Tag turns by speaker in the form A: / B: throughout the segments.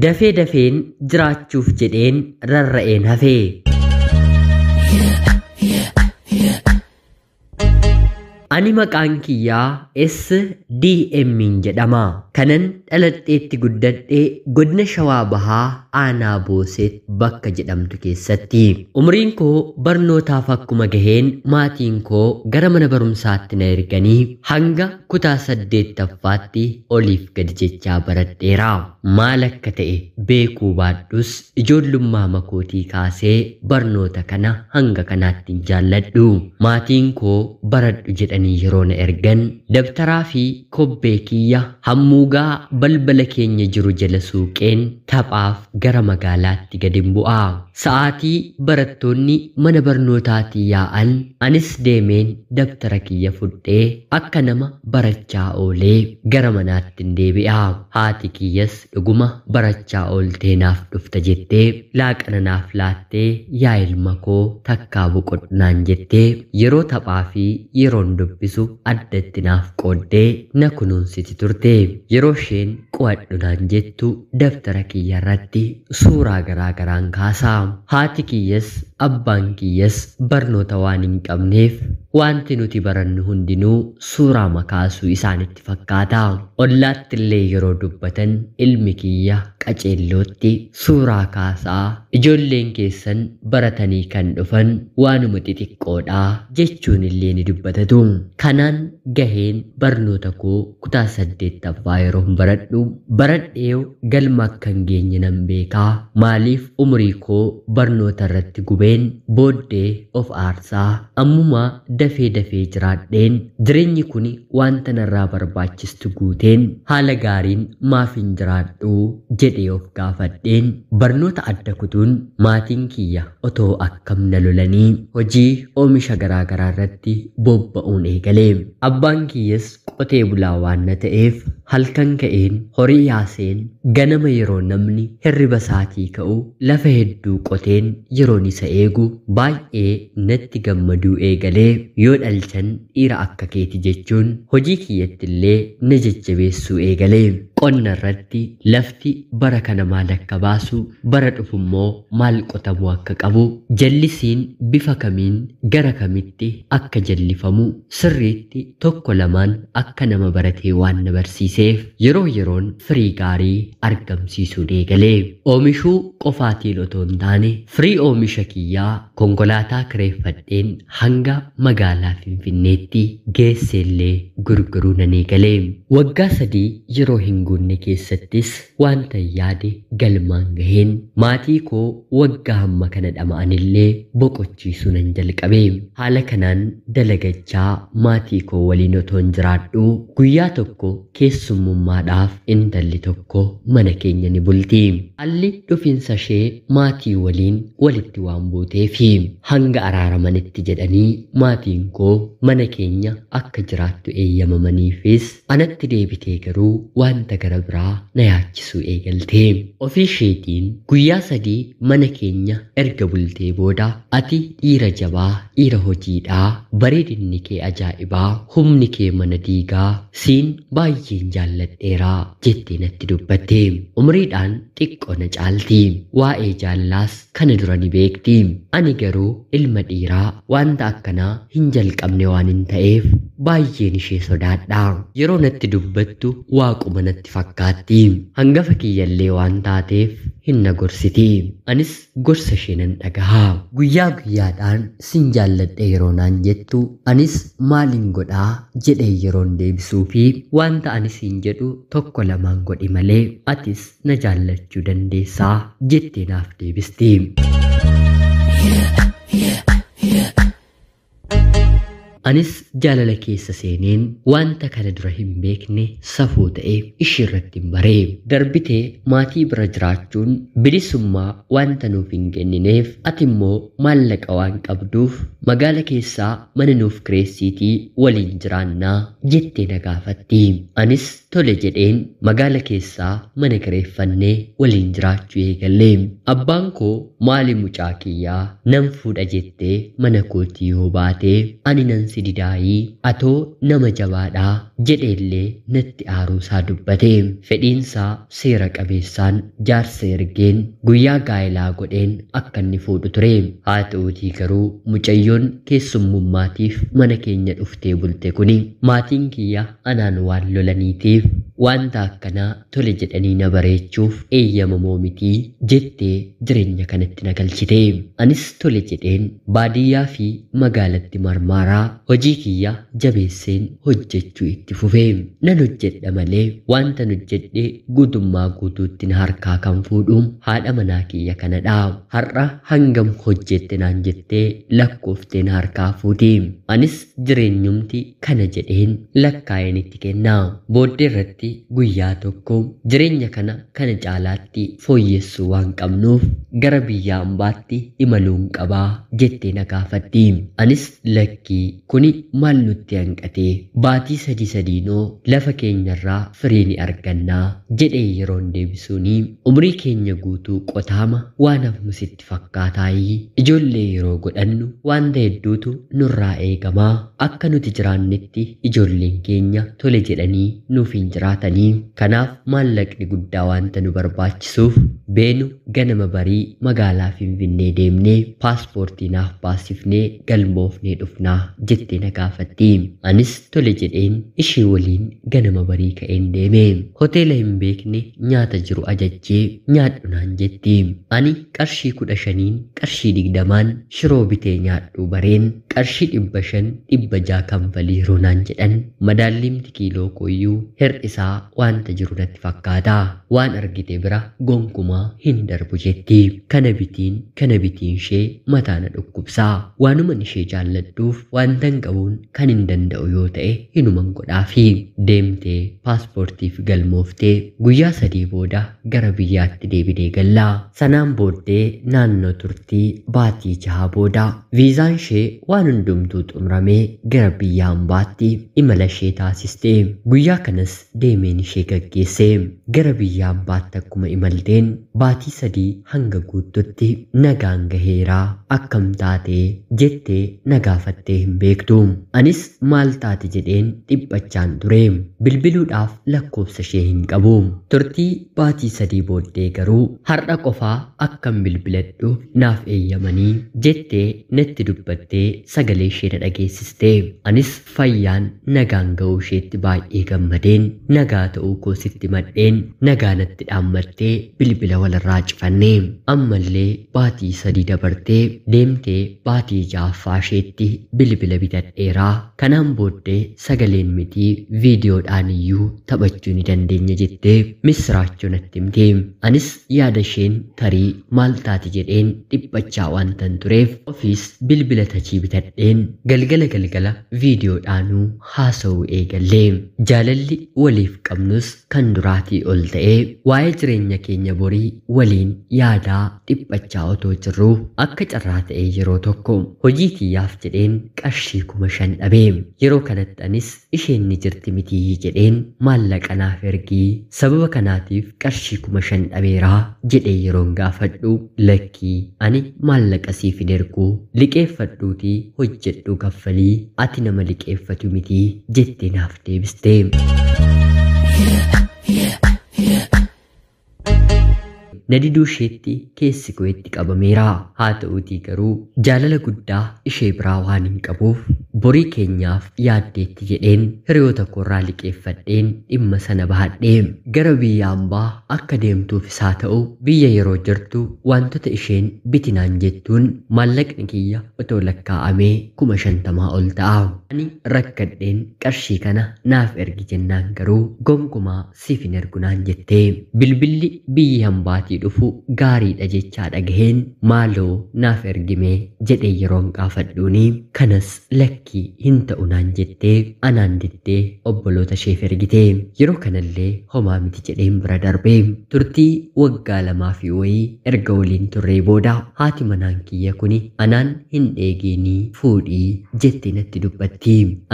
A: Dafee dafeen jiraachuuf jedheen rarra'een hafe. Ani maqaan kiyyaa SDM jedhama. Kanan dhaladheetti guddadhee godina Shawaa Bahaa Aanaa Booseet bakka jedhamtu keessatti. Umriin koo barnootaaf akkuma gaheen maatiin koo gara mana barumsaatti na erganii hanga kutaa 8ffaatti oliif gadi jechaa baradheera. Maal akka ta'e beekuu baadhus ijoollummaa makootii kaasee barnoota kana hanga kanaatti hin jaalladhu. Maatiin koo baradhu jedhanii yeroo na ergan dabtaraa fi kobbee kiyya hammuugaa balbala keenya jiru jala suuqeen taphaaf gara magaalaatti gadi bu'a. Sa'aatii barattoonni mana barnootaatii yaa'an anis deemeen dabtara kiyya fudhee akka nama barachaa oolee gara manaatti hin deebi'a. Haati kiyyas dhuguma barachaa ooltee naaf dhufta jettee laaqana naaf laattee yaa ilma koo takkaa boqodhu naan jettee yeroo taphaa fi yeroon dubbisu addatti naaf qooddee na kunuunsiti turte. Yeroo isheen qo'adhu naan jettu dabtara kiyya irratti suuraa garaa garaan kaasaa. Haati kiyyas abbaan kiyyas barnoota waan hin qabneef wanti nuti barannu hundinuu suuraa makaasuu isaanitti fakkaata. Ollaatti illee yeroo dubbatan ilmi kiyya qaceellootti suuraa kaasaa, ijoolleen keessan baratanii kan dhufan waanuma xixiqqoodhaa jechuun illee ni dubbatatu. Kanaan gaheen barnoota koo kutaa 8ffaa yeroo baradhu baradhee galma akka hin geenye nan beekaa. Maaliif umurii koo barnoota irratti gubeen booddee of aarsaa ammuma dafee dafee jiraadheen jireenyi kun wanta narraa barbaachistu guuteen haala gaariin maaf hin jiraadhu jedhee of gaafadheen barnoota adda kutuun maatiin kiyya otoo akkam na lolanii hojii oomisha garaa garaa irratti bobba'uun eegale. Abbaan kiyyas qotee bulaa waan na ta'eef halkan ka'een horii yaaseen ganama yeroo namni hirriba isaatii ka'u lafa hedduu qoteen yeroon isa eegu baay'ee natti gammaduu eegalee yoo dhalchan dhiira akka keeti jechuun hojii kiyyatti illee na jajjabeessuu eegalee. Qonna irratti lafti bara kana maal akka baasu, bara dhufu immoo maal qotamuu akka qabu, jallisiin bifa kamiin gara kamitti akka jallifamu sirriitti tokko lamaan akka nama baratee waan na barsiiseef yeroo yeroon firii gaarii argamsiisuun eegalee. Oomishuu qofaatiin otoo hin taane firii oomisha kiyyaa konkolaataa kireeffadheen hanga magaalaa Finfinneetti geesseellee gurguruu nan eegalee. Waggaa 3 yeroo hin guunne keessattis wanta yaade galmaan gaheen maatii koo waggaa hamma kana dhama'anillee boqochiisuu nan jalqabe. Haala kanaan dalagachaa maatii koo waliin otoo hin jiraadhu guyyaa tokko keessummummaadhaaf intalli tokko mana keenya ni bulti. Haalli dhufiinsa ishee maatii waliin walitti waan buuteefi hanga araaramanitti jedhanii maatiin koo mana keenya akka jiraattu eeyyamamaniifis anatti deebitee garuu wanta gara biraa na yaachisuu eegalte. Ofii isheetiin guyyaa 3 mana keenya erga bultee booda ati dhiira jabaa, dhiira hojiidhaa, bareedinni kee ajaa'ibaa, humni kee mana diigaa, siin baay'een jaalladheeraa jettee natti dubbatte. Umriidhaan xiqqoo na caalti. Waa'ee jaalalaas kana dura ni beekti. Ani garuu ilma dhiiraa wanta akkanaa hin jalqabne waan hin ta'eef baay'een ishee sodaadha. Yeroo natti dubbattu waaquma natti fakkaatti. Hangafa kiyyallee waan taateef hin na gorsiti. Anis gorsa ishee nan dhagaha. Guyyaa guyyaadhaan sin jaalladhe yeroo naan jettu anis maalin godhaa jedhee yeroon deebisuu fi wanta ani siin jedhu tokko lamaan godhi malee atis na jaallachuu dandeessaa jettee naaf deebisti. Anis jaalala keessa seeneen wanta kana dura hin beekne safuu ta'e ishee irratti hin baree. Darbitee maatii bira jiraachuun bilisummaa wanta nuuf hin kennineef ati immoo maallaqa waan qabduuf magaala keessaa mana nuuf kireessiitii waliin jiraannaa jettee na gaafatti. Anis tole jedheen magaala keessaa mana kireeffannee waliin jiraachuu eegalle. Abbaan koo maali mucaa kiyyaa nan fuudha jettee mana kootii yoo baatee ani nan si didaayii atoo nama jabaadhaa jedheellee natti aaruusaa dubbate. Fedhiinsaa seera qabeessaan jaarsa ergeen guyyaa gaa'elaa godheen akka inni fuudhu ture. Haa ta'uutii garuu mucayyoon keessummummaatiif mana keenya dhuftee bulte kuni maatiin kiyya anaan waan lolaniitiif wanta akkanaa tole jedhanii na bareechuuf eeyyamamoo mitii jettee jireenya kanatti na galchite. Anis tole jedheen baadiyyaa fi magaalatti marmaaraa hojii kiyya jabeesseen hojjechuu itti fufe. Nan hojjedha malee wanta hojjedhe guutummaa guutuutti na harkaa kan fuudhu haadha manaa kiyya kanadha. Har'a hangam hojjette naan jettee lakkooftee na harkaa fuuti. Anis jireenyumti kana jedheen lakkaa'een itti kenna. Booddee irratti guyyaa tokko jireenya kana kana caalaatti fooyyessuu waan qabnuuf gara biyya hambaatti imaluun qabaa jettee na gaafatti. Anis lakkii kuni maal nutti hanqatee baatii sadii sadiinoo lafa keenyarraa firii ni argannaa jedhee yeroon deebisuuni umrii keenya guutuu qotaama waan hafnu sitti fakkaataayii ijoollee yeroo godhannu wanta hedduutu nurraa eegamaa akka nuti jiraannetti ijoolleen keenya tole jedhanii nuuf hin jiraatanii kanaaf maallaqni guddaa wanta nu barbaachisuuf beenu ganama barii magaalaa Finfinnee deemnee paaspoortii naaf baasifnee galmoofnee dhufnaa jettee na gaafatti. Anis tole jedheen ishee waliin ganama barii ka'een deeme. Hoteela hin beekne nyaata jiru ajajjee nyaadhu naan jetti. Ani qarshii 15 qarshii 20 shiroo bitee nyaadhu bareen qarshii 500 600 kanfalii yeroo naan jedhan madaallimti kiiloo kooyyuu hir'isaa wanta jiru natti fakkaata. Waan argite bira gonkumaa hin darbu jetti. Kana bitiin ishee mataa na dhukkubsaa. Waanuman ishee jaalladhuuf wantan qabuun kan hin danda'u yoo ta'e hinuman godhaafi. Deemtee paaspoortiif galmooftee guyyaa 3 booda gara biyyaatti deebinee gallaa. Sanaan booddee naannoo turtii baatii 6 booda viizaan ishee waan hundumtuu xumuramee gara biyya hambaatti imala ishee taasiste. Guyyaa kanas deemeen ishee gaggeesse. Gara biyya hambaatti akkuma imalteen baatii 3 hanga guututti nagaan gaheeraa akkam taatee jettee na gaafattee hin beektu. Anis maal taate jedheen dhiphachaan ture. Bilbiluudhaaf lakkoofsa ishee hin qabu. Turtii baatii 3 booddee garuu har'a qofaa akkam bilbiladhu naaf eeyyamanii jettee natti dubbattee sagalee ishee na dhageessiste. Anis fayyaan nagaan ga'uu isheetti baay'ee gammadeen nagaa ta'uu koo sitti madheen nagaa natti dhaammattee bilbila walirraa cifanne. Ammallee baatii 3 dabartee deemtee baatii 6ffaa isheetti bilbila bitadheeraa. Kanaan booddee sagaleen mitii viidiyoodhaan iyyuu taphachuu ni dandeenya jettee misiraachuu natti himte. Anis yaada isheen tarii maal taate jedheen dhiphachaa waantan tureef ofiis bilbila tachii bitadheen galgala galgala viidiyoodhaanuu haasa'uu eegalle. Jaalalli waliif qabnus kan duraatii ol ta'ee waa'ee jireenya keenya borii waliin yaadaa dhiphachaa otoo jirruu akka carraa ta'ee yeroo tokko hojii kiyyaaf jedheen qarshii 5,000 dhabee. Yeroo kanatti anis isheen ni jirti mitii jedheen maallaqa naaf ergii sababa kanaatiif qarshii 5,000 dhabeeraa jedhee yeroon gaafadhu lakkii ani maallaqa siif hin erguu liqeeffadhuutii hojjedhuu kaffalii ati nama liqeeffatu mitii jettee naaf deebiste. Na diduu isheetti keessi koo itti qabameera. Haa ta'uutii garuu jaalala guddaa ishee biraa waan hin qabuuf borii keenyaaf yaaddeetti jedheen hiriyoota koorraa liqeeffadheen dhimma sana bahadhee gara biyya hambaa akka deemtuuf isaa ta'u biyya yeroo jirtu wantoota isheen bitinaan jettuun maallaqni kiyya otoo lakkaa'amee 50,000 ol ta'a. Ani rakkadheen qarshii kana naaf ergi jennaan garuu gonkumaa siif hin ergu naan jettee bilbilli biyya hambaatii dhufu gaariidha jechaa dhagaheen maaloo naaf ergimee jedhee yeroon gaafadhuuni kanas lakkii hin ta'u naan jettee anaan diddee obboloota isheef ergite. Yeroo kanallee homaa miti jedheen bira darbee turtii waggaa 2 fi wayii erga waliin turree booda haati manaan kiyya kuni anaan hin dheeginii fuudhii jettee natti dubbatti.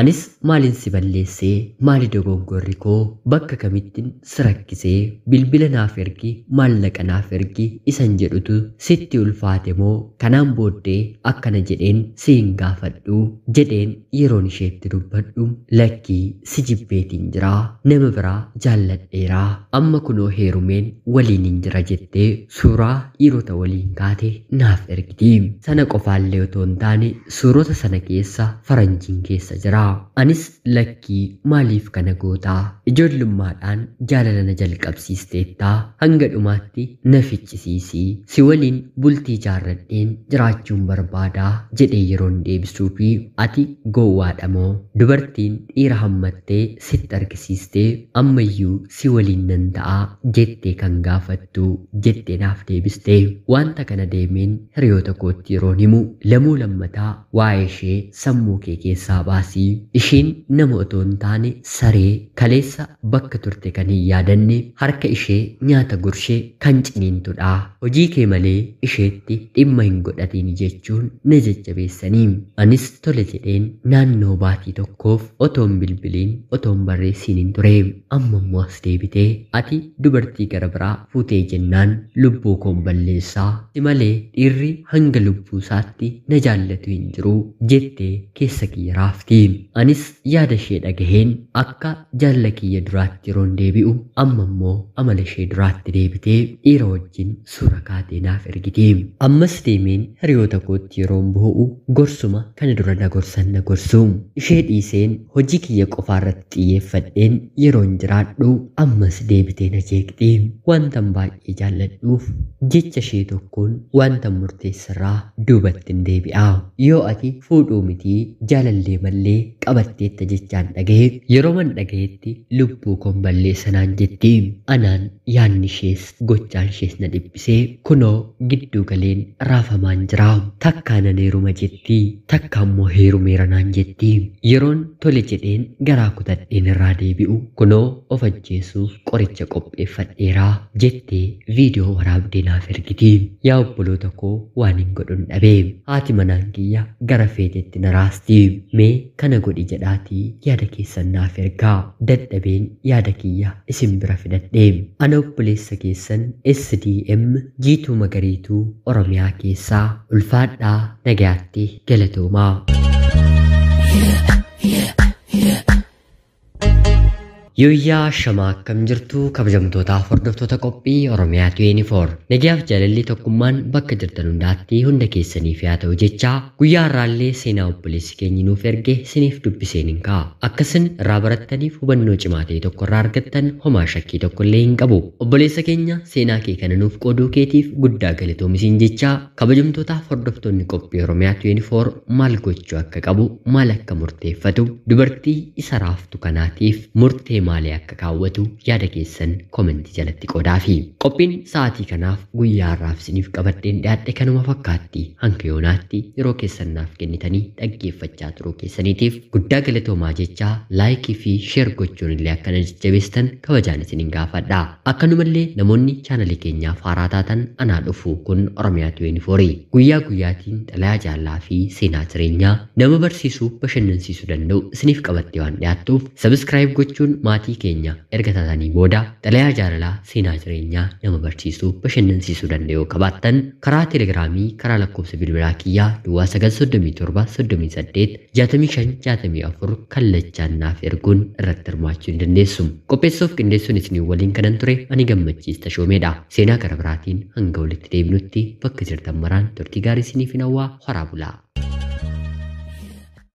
A: Anis maalin si balleessee maali dogongorri koo bakka kamittin si rakkisee bilbila naaf ergi maallaqa naaf ergi isan jedhutu sitti ulfaate moo kanaan booddee akkana jedheen si hin gaafadhu jedheen Jedheen yeroon isheetti dubbadhu, lakkii si jibbeetiin jiraa, nama biraa jaalladheeraa, amma kunoo heerumeen waliin hin jira jettee suuraa dhiirota waliin kaate naaf ergiti. Sana qofaallee otoo hin taane suurota sana keessa faranjiin keessa jira. Anis lakkii maaliif kana gootaa? Ijoollummaadhaan jaalala na jalqabsiisteettaa, hanga dhumaatti na ficcisiisii, si waliin bultii jaarradheen jiraachuun barbaadaa jedhee yeroon deebisuu fi ati gowwaadha moo dubartiin dhiira hammattee sitti argisiistee ammayyuu si waliin nan ta'aa jettee kan gaafattu jettee naaf deebiste. Wanta kana deemeen hiriyoota kootti yeroon himu, lamuu lammataa waa'ee ishee sammuu kee keessaa baasii, isheen nama otoo hin taane saree kaleessa bakka turte kan hin yaadanne, harka ishee nyaata gurshee kan ciniintudha, hojii kee malee isheetti dhimma hin godhatiin jechuun na jajjabeessanii. Anis tole jedheen naannoo baatii tokkoof otoon bilbiliin otoon barreessiin hin ture. Amma immoo as deebitee ati dubartii gara biraa fuutee jennaan lubbuu koon balleessaa, si malee dhiirri hanga lubbuu isaatti na jaallatu hin jiru jettee keessa kiyya raafti. Anis yaada ishee dhagaheen akka jaalla kiyya duraatti yeroon deebi'u, amma immoo amala ishee duraatti deebitee dhiira wajjin suura kaatee naaf ergiti. Ammas deemeen hiriyoota kootti yeroon boo'u gorsuma kana dura na gorsan na gorsu. Ishee dhiiseen hojii kiyya qofaarratti xiyyeeffadheen yeroon jiraadhu ammas deebitee na jeeqxi. Wantan baay'ee jaalladhuuf jecha ishee tokkoon wantan murteessarraa duubatti hin deebi'a. Yoo ati fuudhuu mitii jaalallee mallee qabatteetta jechaan dhagahe, yeroo man dhagahetti lubbuu koon balleessanaan jetti. Anaan yaanni ishees gochaan ishees na dhiphisee kunoo gidduu galeen raafamaan jira. Takkaa nan heeruma jetti, takka immoo heerumeera naan jetti. Yeroon tole jedheen garaa kutadheen irraa deebi'u kunoo of ajjeesuuf qoricha qopheeffadheeraa jettee viidiyoo waraabdee naaf ergiti. Yaa obboloota koo, waan hin godhun dhabee. Haati manaan kiyya gara feetetti na raasti. Mee kana godhi jedhaatii yaada keessan naaf ergaa. Dadhabeen yaada kiyya isin bira fidadhe. Ana obboleessa keessan SDM Jiituu Magariituu Oromiyaa keessaa. Ulfaadhaa, nagayaatti, galatoomaa. Yooyyaa shamaa, akkam jirtu kabajamtootaaf hordoftoota qophii Oromiyaa 24? Nagayaaf jaalalli tokkummaan bakka jirtan hundaatti hunda keessaniif haa ta'u jechaa, guyyaa har'aallee seenaa obboleessi keenya nuuf erge isiniif dubbiseen hin ka'a. Akkasin irraa barattaniif hubannoo cimaa ta'e tokko irraa argattan homaa shakkii tokko illee hin qabu. Obboleessa keenya, seenaa kee kana nuuf qooduu keetiif guddaa galatoomi jechaa, kabajamtootaaf hordoftoonni qophii Oromiyaa 24 maal gochuu akka qabu, maal akka murteeffatu, dubartii isa raaftu kanaatiif murtee maalii akka kaawwatu yaada keessan koomentii jalatti qoodaafi. Qophiin sa'aatii kanaaf guyyaa har'aaf isiniif qabadheen dhiyaadhe kanuma fakkaatti. Hanga yoonaatti yeroo keessan naaf kennitanii dhaggeeffachaa turuu keessaniitiif guddaa galatoomaa jechaa, laayikii fi sheer gochuun illee akkana jajjabeessan kabajaan isinin gaafadha. Akkanumallee namoonni chaanalii keenyaaf haaraa taatan, anaa dhufu. Kun Oromiyaa 24, guyyaa guyyaatiin xalayaa jaalalaa fi seenaa jireenyaa nama barsiisuu bashannansiisuu danda'u isiniif qabattee waan dhiyaattuuf, subscribe gochuun maatii keenya erga taatanii booda, xalayaa jaalalaa seenaa jireenyaa nama barsiisuu bashannansiisuu danda'u qabaattan karaa telegiraamii, karaa lakkoofsa bilbilaa kiyyaa duwwaa 937 38 65 64 kallachaan naaf erguun irratti hirmaachuu ni dandeessu. Qopheessuuf qindeessuun isinii waliin kanan ture ani Gammachiis Tashoomeedha. Seenaa gara biraatiin hanga walitti deebinutti bakka jirtan maraan turtii gaarii isiniif hawwaa, horaa bulaa.